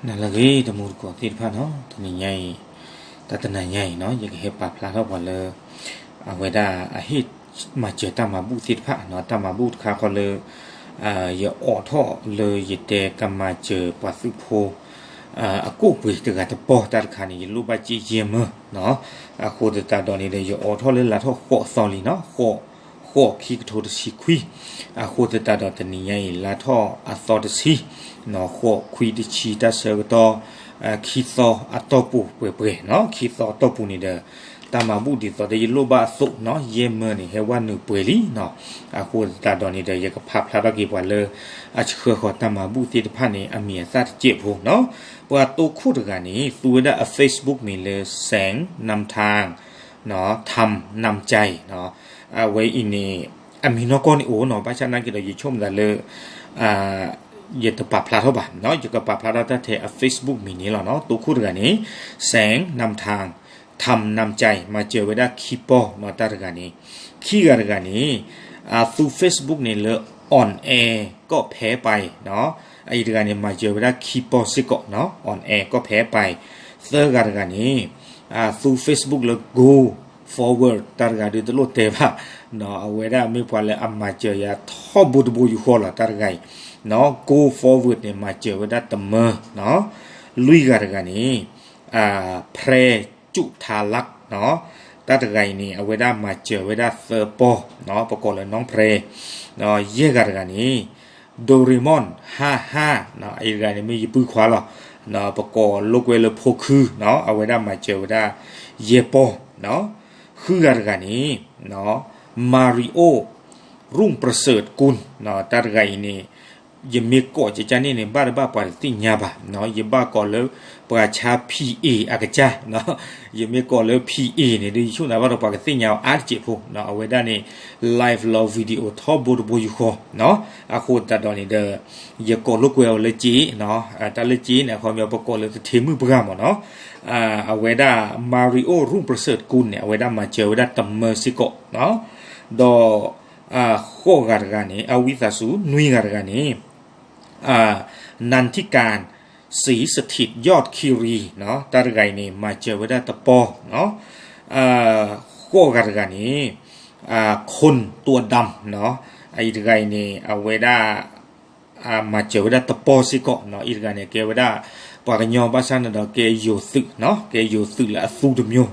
နလၢအဂ့ၤ တံၤသကိးသ့ၣ်တဖၣ်နီၤ, တနံၤညါအံၤ တၢ်တနၤညါအံၤနီၤ ယကဟဲပာ်ဖျါထီၣ်ပှၤလၢ အဝဲဒၣ်အဟ့ၣ်မၤစၢၤတၢ်မၤဘူၣ်သ့ၣ်တဖၣ်နီၤ, တၢ်မၤဘူၣ်တခါဃီလၢ ယအိးထီၣ်လၢယတဲကမၤစၢၤပှၤသုးဖိ အကိၣ်ပှ့ၤတဂၤတပီၢ်တၢ်တခါန့ၣ် ယလိၣ်ဘၣ်စ့ယဲၢ်မၢနီၤ, အဃိသတးဒီးန့ၣ်ဒီး ယအိးထီၣ်လၢလါထီၣ်ဃိးသီလံနီၤ, ဃိး ဃိး ခံကထိတဆံခွံ, အဃိသတးဒီးတနံၤညါအံၤ လါထီၣ်အသီတဆံ ဃိးခွံတဆံ တၢ်ဆၢကတီၢ် ခံသီအတီၢ်ပူၤပှဲၤပှဲၤနီၤ, ခံသီအတီၢ်ပူၤန့ၣ်ဒီး တၢ်မၤဘူၣ်ဒ်သိးဒီးယလိၣ်ဘၣ်အသိးနီၤ, ယဲၢ်မၢန့ၣ် ဟဲဝဲနုာ်ပှဲၤလံနီၤ, အဃိသတးဒီးန့ၣ်ဒီး ယကဖးဖျါထီၣ်က့ၤပှၤလၢ အဆှၢဃီၤတၢ်မၤဘူၣ်သ့ၣ်တဖၣ်န့ၣ် အမံၤအသၣ်တစဲးဖိနီၤ, ပှၤတိခိၣ်တဂၤန့ၣ် သူဝဲဒၣ်အ Facebook မံၤလၢ စဲးနၣ်ထၣ် ထၣ်နၣ်ကၠဲနီၤ, အဝဲအံၤန့ၣ် အမံၤနီၢ်ကီၢ်န့ၣ်အိၣ်နီၤ, ဘၣ်ဆၣ်နာ်က့ၤဒီး ယဆိကမိၣ်သးလၢ ယတပာ်ဖျါထီၣ်ဘၣ်နီၤ, ယကပာ်ဖျါထီၣ်တၢ်ထဲအ Facebook မံၤန့ၣ်လီၤနီၤ, တိခိၣ်တဂၤန့ၣ် စဲးနၣ်ထၣ် ထၣ်နၣ်ကၠဲ မၤစၢၤဝဲဒၣ်ခံပီၢ်နီၤ, တၢ်တဂၤန့ၣ်, ခံဂၤတဂၤန့ၣ် သူ Facebook န့ၣ်လၢ on air ကီၢ်ဖဲပာ်နီၤ, အအံၤတဂၤန့ၣ် မၤစၢၤဝဲဒၣ်ခံပီၢ်စ့ၢ်ကီးနီၤ, on air ကီၢ်ဖဲပာ်, သၢဂၤတဂၤန့ၣ် သူ Facebook လၢ Go Forward တၢ်တဂၤဒုးတလိၣ်တဲဘၣ်နီၤ, အဝဲဒၣ်မ့ၢ်ပှၤလၢအမၤစၢၤယၤထီဘိတဘိယူၢ်ဃီလီၤ, တၢ်တဂၤအံၤနီၤ, Go Forward န့ၣ် မၤစၢၤဝဲဒၣ်တမၢနီၤ, လွံၢ်ဂၤတဂၤန့ၣ် ဖရဲကၠူးထါလၢ်နီၤ, တၢ်တဂၤအံၤန့ၣ် အဝဲဒၣ်မၤစၢၤဝဲဒၣ်သၢပီၢ်နီၤ, ပကိးလၢနီၢ်ဖရဲ, ယဲၢ်ဂၤတဂၤန့ၣ် ဒိရ့မီၣ် ဟါဟါနီၤ, အအံၤတဂၤန့ၣ်မ့ၢ်ယပုၢ်ခွါလီၤ, ပကိးလိာ်ကွဲလၢဖိခုနီၤ, အဝဲဒၣ်မၤစၢၤဝဲဒၣ် ယဲၢ်ပီၢ်နီၤ, ဃုဂၤတဂၤန့ၣ် မၤရံအိၣ် ရူၣ်ပြစၢးတကူၣ်နီၤ, တၢ်တဂၤအံၤန့ၣ် ယမ့ၢ်ကိးကကန့ၣ်န့ၣ် ဘၣ်တဘၣ်ပှၤတသ့ၣ်ညါဘၣ်, ယဘၣ်ကိးလၢ ပှၤဆါ ဖံးအ့ၣ် အကစၢ်, ယမ့ၢ်ကိးလၢ ဖံးအ့ၣ် န့ၣ်ဒီး ယဆိကမိၣ်သးဘၣ်ဒီးပှၤကသ့ၣ်ညါအီၤအါတစဲးဖိ, အဝဲဒၣ်န့ၣ် live လီၤ video ထီဘိတဘိယူၢ်ဃီ, အဃိသတးဒီးန့ၣ်ဒီး ယကိးလိာ်ကွဲအီၤလၢက့နီၤ, တၢ်လၢက့န့ၣ် အခီပညီပကိးလၢသထ့မုၣ်ပှၢ်မၢ်နီၤ, အဝဲဒၣ် မၤရံအိၣ် ရူၣ်ပြစၢးတကူၣ်န့ၣ် အဝဲဒၣ်မၤစၢၤဝဲဒၣ်တမၢစ့ၢ်ကီး, ဒီး ဃိးဂၤတဂၤန့ၣ် အဝံသးစူၤ နွံဂၤတဂၤန့ၣ် နၢ်ထံကၣ် စံးစထံး ယီၢ်ခံရံ တၢ်တဂၤအံၤန့ၣ် မၤစၢၤဝဲဒၣ်တပီၢ်, ဃိးဂၤတဂၤန့ၣ် ခိၣ်တူဒၣ် အအံၤတဂၤအံၤန့ၣ် အဝဲဒၣ် မၤစၢၤဝဲဒၣ်တပီၢ်စ့ၢ်ကီး, အံၤတဂၤန့ၣ် ကဲဝဲဒၣ် ပှၤကညီဘၣ်ဆၣ်န့ၣ်ဒီး ကဲယိၤသုး, ကဲယိၤသုးလၢအသူတမျိုး,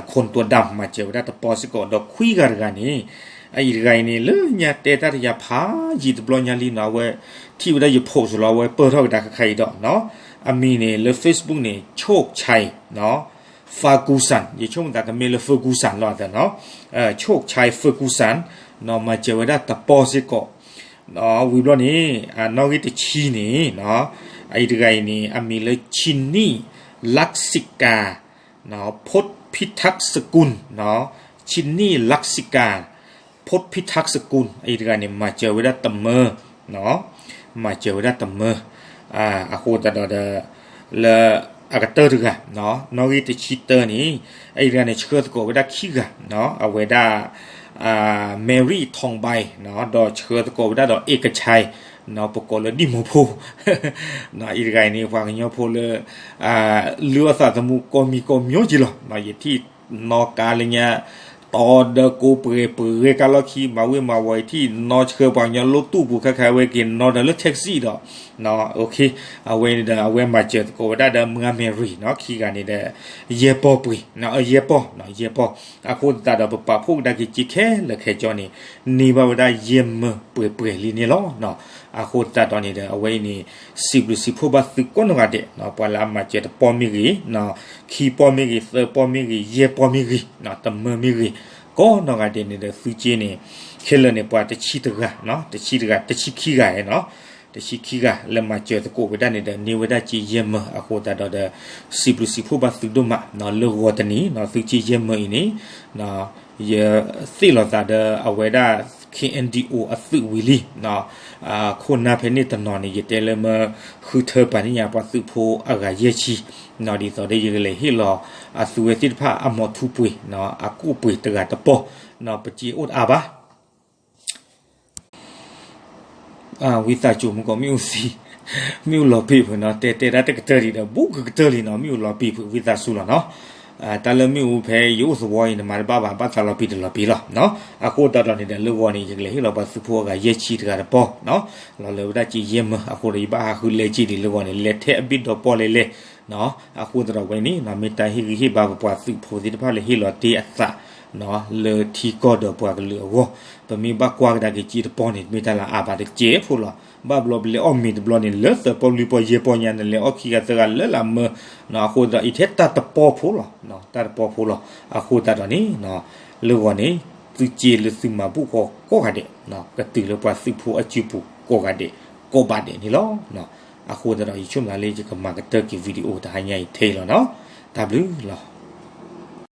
ခိၣ်တူဒၣ် မၤစၢၤဝဲဒၣ်တပီၢ်စ့ၢ်ကီး, ဒီးခွံဂၤတဂၤန့ၣ် အအံၤတဂၤအံၤန့ၣ် လၢညါတဲတၢ်တယၤဖးယံာ်တဘျီညါလံနီၤ, အဝဲထံၣ်ဝဲဒၣ်ယ post လီၤ အဝဲပၢၢ်ထီၣ်ကဒါကခါအံၤဒီး အမံၤန့ၣ်လၢ Facebook န့ၣ် ဆိၣ်ဆဲ Ferguson, ယဆိကမိၣ်သးကမ့ၢ်လၢ Ferguson လီၤသးနီၤ, ဆိၣ်ဆဲ Ferguson မၤစၢၤဝဲဒၣ်တပီၢ်စ့ၢ်ကီး, ဝံၤဘျီန့ၣ် နီၣ်ဂံၢ်တဆံန့ၣ် အအံၤတဂၤအံၤန့ၣ် အမံၤလၢ ဆံနံၣ် လၢ်စံကၤ ဖုတ်ဖံထၢၣ်စကူၣ်, ဆံနံၣ် လၢ်စံကၤ ဖုတ်ဖံထၢၣ်စကူၣ် အအံၤတဂၤန့ၣ် မၤစၢၤဝဲဒၣ်တမၢ, မၤစၢၤဝဲဒၣ်တမၢ, အဃိသတးဒီး လၢအကတၢၢ်တဂၤ နီၣ်ဂံၢ်တဆံတၢန့ၣ် အအံၤတဂၤန့ၣ် ဆှၢသကိးဝဲဒၣ်ခံဂၤ, အဝဲဒၣ် Mary Thornby ဒီးဆှၢသကိးဝဲဒၣ်ဒီး အ့ကဆဲ ပကိးလၢဒံၣ်မိၢ်ဖိ အံၤတဂၤအံၤန့ၣ် ပှၤကညီဖိလၢ လုၢ်အီၣ်သးသမူကိးမံၤကိးမျိုးက့လီၤ, ယထံၣ်နီၣ်ကါလၢညါ တီဒီးကိးပှဲၤပှဲၤကါလီၢ်ခံ မၤဝ့ၤမၤဝီၤ ယထံၣ်နီၣ်ဆှၢပှၤကညီလၢတူၢ်ပူၤခဲခါဝဲက့ၤ နီၣ်ဒီးလၢ taxi ဒီး အဝဲန့ၣ်ဒီး အဝဲမၤစၢၤသကိးဝဲဒၣ်ဒီး မုၢ်ဂၤ Mary နီၣ် ခံဂၤန့ၣ်ဒီး ယဲၢ်ပီၢ်ပှ့ၤ ယဲၢ်ပီၢ် ယဲၢ်ပီၢ်, အဃိသတးဒီး ပပာ်ဖှိၣ်ကဒါက့ၤစ့ခဲလၢာ်ခဲဆ့န့ၣ် န့ၢ်ဘၣ်ဝဲဒၣ်ယဲၢ်မၢပှဲၤပှဲၤလံန့ၣ်လီၤ. အဃိသတးဒီးန့ၣ်ဒီး အဝဲအံၤန့ၣ် စံးဘျုးစံးဖှိၣ်ဘၣ်သုကိးနီၢ်ဂၤဒဲး ပှၤလၢအမၤစၢၤတပီၢ်မ့ၢ်ဂ့ၤ, ခံပီၢ်မ့ၢ်ဂ့ၤ, သၢပီၢ်မ့ၢ်ဂ့ၤ, ယဲၢ်ပီၢ်မ့ၢ်ဂ့ၤ, တမၢမ့ၢ်ဂ့ၤ, ကိးနီၢ်ဂၤဒဲးန့ၣ်ဒီး သုစ့န့ၣ် ခဲလၢာ်န့ၣ် ပှၤတဆံတဂၤ, တဆံတဂၤ, တဆံခံဂၤနီၣ်, တဆံခံဂၤလၢမၤစၢၤသကိးဝဲဒၣ်န့ၣ်ဒီး န့ၢ်ဝဲဒၣ်စ့ယဲၢ်မၢ အဃိသတးဒီးဒီး စံးဘျုးစံးဖှိၣ်ဘၣ်သုဒိၣ်မး လၢဂီၤတနံၤ သုစ့ယဲၢ်မၢအံၤန့ၣ် ယသ့ၣ်လီၤသးဒီးအဝဲဒၣ် KNDO အသုးဝံၤလံ, ခိၣ်နၢ်ဖဲန့ၣ်တနီၤန့ၣ် ယတဲလၢမၢဃုထၢပာ်န့ၢ်ညါပှၤသုးဖိအဂၤယဲၢ်ဆံ, ဒ်သိးဒီးယကလဲၤဟ့ၣ်လီၤအသုဝဲသ့ၣ်တဖၣ်အမီၤထူပှ့ၤ, အကိၣ်ပှ့ၤတဂၤတပီၢ်, ပစ့အိၣ်တအါဘၣ် ဝံသးစူၤ မုၢ်ကီးမ့ၣ်အူသံ မ့ၣ်အူလီၤပ့ၣ်ဖုးနီၤ တဲတဲဒၣ်တကတၢၢ်ဒံးဒီး ဘူးကကတၢၢ်လံနီၤ မ့ၣ်အူလီၤပ့ၣ်ဖုး ဝံသးစူၤလီၤနီၤ. တၢ်လၢမ့ၣ်အူဖဲယအိၣ်သဝီအံၤ နမၤတဘၣ်ဘၣ် ဘၣ်သးလီၤပ့ၣ်တလီၤပ့ၣ်လီၤနီၤ. အဃိသတးဒီးန့ၣ်ဒီး လၢဂီၤန့ၣ် ယကလဲၤဟ့ၣ်လီၤပှၤသုးဖိအဂၤယဲၢ်ဆံတဂၤတပီၢ်နီၤ, လီၤလၢဝဲဒၣ်က့ယဲၢ်မၢ အဃိဒီး ယဘၣ်ဟးဃုလဲၤက့ဒံးလၢဂီၤန့ၣ် လဲၤထဲအဘ့ၣ်ဒီးပီၣ်လဲၤလဲၤနီၤ. အဃိသတးဒီးဝဲန့ၣ်နီၤ မ့ၢ်တၢ်ဟ့ၣ်ဂံၢ်ဟ့ၣ်ဘါပပှၤသုးဖိသ့ၣ်တဖၣ်လၢဟ့ၣ်လီၤတ့ၢ်အသးနီၤ လၢထံကီၢ်ဒီးပှၤကလုာ်အဂီၢ်, ပမ့ၢ်ဘၣ်ကွၢ်ကဒါက့ၤက့တပီၢ်န့ၣ် မ့ၢ်တၢ်လၢအါဘၣ်တကဲးဖိလီၤ. ဘၣ်ဘျီပလဲၤအီၣ်မ့ၤတဘျီန့ၣ် လၢသၢပီၢ်လွံၢ်ပီၢ်ယဲၢ်ပီၢ်ညါ နလဲၤအီၣ်ခံဂၤသၢဂၤလၢလာ်မၢနီၤ. အဃိသတးဒီး အံၤထဲတၢ်တပီၢ်ဖိလီၤ, တၢ်တပီၢ်ဖိလီၤ. အဃိသတးဒီးန့ၣ် လၢဂီၤန့ၣ် သုးက့လၢသုးမၤဘူၣ်ဃီကိးဂၤဒဲး, ကတုၤလၢပှၤသုးဖိအစုပူၤကိးဂၤဒဲး, ကိးဘၣ်ဒဲးန့ၣ်လီၤ. အဃိသတးဒီး ယဆိကမိၣ်လၢယကမၤကတၢၢ်က့ၤ video တဟါညါအံၤထဲအံၤလီၤနီၤ. တၢ်ဘျုးလီၤ.